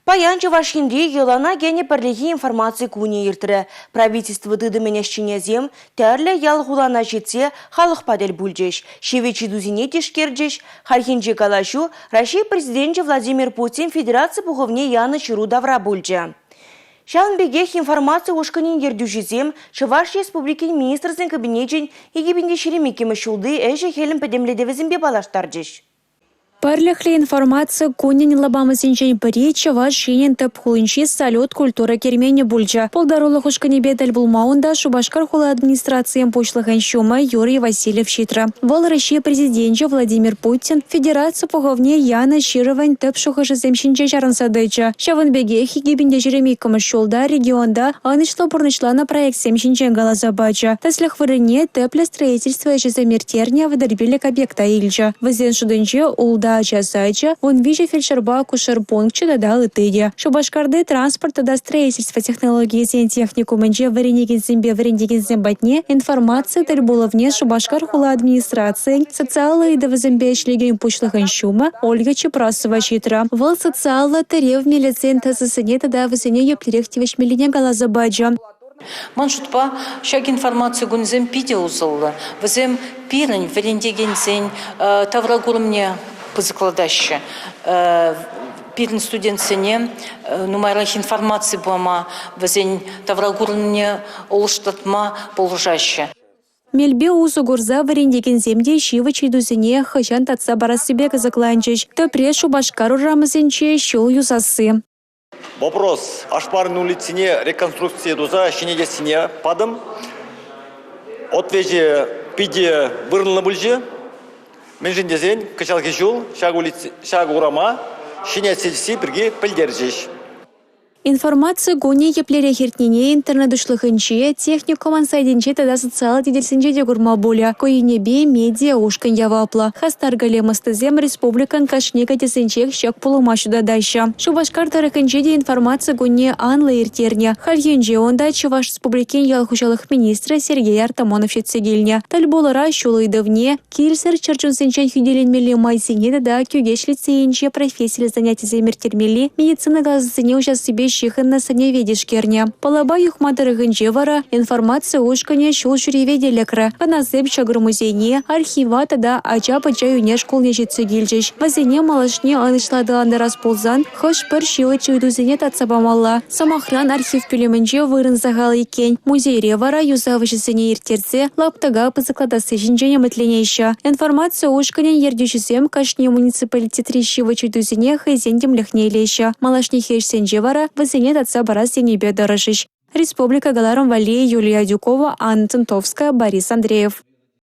Паян Чӑваш Енре йӑлана кӗнӗ пӗрлехи информаци кунӗ иртрӗ. Правительство тытӑмӗн ӗҫченӗсем тӗрлӗ ял-хулана ҫитсе халӑхпа тӗл пулчӗҫ, ҫивӗч ыйтусене тишкерчӗҫ. Хальхинче калаҫу Раҫҫей Президенчӗ Владимир Путин Федераци Пухӑвне янӑ ҫыру тавра пулчӗ. Ҫавӑн пекех информаци ушкӑнӗн ертӳҫисем Чӑваш Республикин Министрсен Кабинечӗн 2022 ҫулти ӗҫӗ-хӗлӗн пӗтӗмлетӗвӗсемпе паллаштарчӗҫ. Пӗрлӗхлӗ информаци кунӗн лапамӗсенчен пӗри Чӑваш Енӗн тӗп хулинчи «Салют» культура керменӗ пулчӗ. Пултарулӑх ушкӑнӗпе тӗл пулма унта Шупашкар хула администрацийӗн пуҫлӑхӗн ҫумӗ Юрий Васильев ҫитрӗ. Вӑл Раҫҫей Президенчӗ Владимир Путин Федераци Пухӑвне янӑ Ҫырӑвӗн тӗп шухӑшӗсем ҫинче чарӑнса тӑчӗ. Ҫавӑн пекех 2022-мӗш ҫулта регионта ӑнӑҫлӑ пурнӑҫланӑ проектсем ҫинчен каласа пачӗ. Тӗслӗх вырӑнне тӗплӗ строительство ӗҫӗсем ирттернӗ 35 объекта илчӗ. Вӗсен шутӗнче ултӑ ача сачӗ, 13 фельдшерпа акушер пункчӗ тата ытти те. Шупашкарти транспорт тата строительство технологийӗсен техникумӗнче вӗренекенсемпе вӗрентекенсем патне информаци тӗл пулӑвне Шупашкар хула администрацийӗн социаллӑ ыйтӑвӗсемпе ӗҫлекен пуҫлӑхӗн ҫумӗ Ольга Чепрасова ҫитрӗ. Вӑл социаллӑ тӗрев мелӗсен тӗсӗсене тата вӗсене еплерех тивӗҫмеллине каласа пачӗ. Ман шутпа, ҫак информаци кунӗсем питӗ усӑллӑ. Вӗсем пирӗн вӗрентекенсен тавракурӑмне пысӑклатаҫҫӗ. Пирӗн студентсене нумайрах информаци пама, вӗсен тавракурӑмне улӑштарма пулӑшаҫҫӗ. Мелпе усӑ курса вӗрентекенсем те ҫивӗч ыйтусене хӑҫан татса парассипе кӑсӑкланчӗҫ. Тӗпре Шупашкар урамӗсенче ҫул юсасси. Вопрос Ашмарин улицине реконструкци туса ҫӗнетессине патӑм. Отвечӗ питӗ вырӑнлӑ пулчӗ. Мӗншӗн тесен кӑҫалхи ҫул ҫак урама ҫӗнетесси пирки пӗлтерчӗҫ. Информаци кунӗ еплерех иртнине интернет уҫлӑхӗнче, техникумӑн сайтӗнче тата социаллӑ тетелсенче те курма пулӗ. Ку енӗпе медиа ушкӑн яваплӑ. Хастар калем ӑстисем республикӑн кашни кӗтесӗнчех ҫак пулӑма ҫутатаҫҫӗ. Шупашкар тӑрӑхӗнче те информаци кунне анлӑ ирттернӗ. Хальхинче унта Чӑваш Республикин ял хуҫалӑх министрӗ Сергей Артамонов ҫитсе килнӗ. Тӗл пулура ҫул ыйтӑвне, килсӗр чӗр чунсенчен хӳтӗленмелли майсене тата Кӳкеҫ лицейӗнче профессиллӗ занятисем ирттермелли медицина класӗсене уҫассипе ҫыхӑннӑ сӗнӗве тишкернӗ. Пӑлапа Юхма тӑрӑхӗнче вара информаци ушкӑнӗ ҫул ҫӳреве те лекрӗ. Хӑнасем ҫӑкӑр музейне, архива тата ача-пӑча ӳнер шкулне ҫитсе килчӗҫ. Вӗсене малашне ӑнӑҫлӑ аталантарас пулсан хӑш-пӗр ҫивӗч ыйтусене татса памалла. Сӑмахран, архив пӳлӗмӗнче вырӑн сахал иккен. Музейре вара юсав ӗҫӗсене ирттерсе лаптӑка пысӑклатасси ҫинчен ӗмӗтленеҫҫӗ. Информаци ушкӑнӗн ертӳҫисем кашни муниципалитетри ҫивӗч ыйтусене хӑйсен тимлӗхне илеҫҫӗ. Малашнехи ӗҫсенче вара вӗсене татса парас енӗпе тӑрӑшӗҫ. Республика кӑларӑм валли Юлия Адюкова, Анна Центовская, Борис Андреев.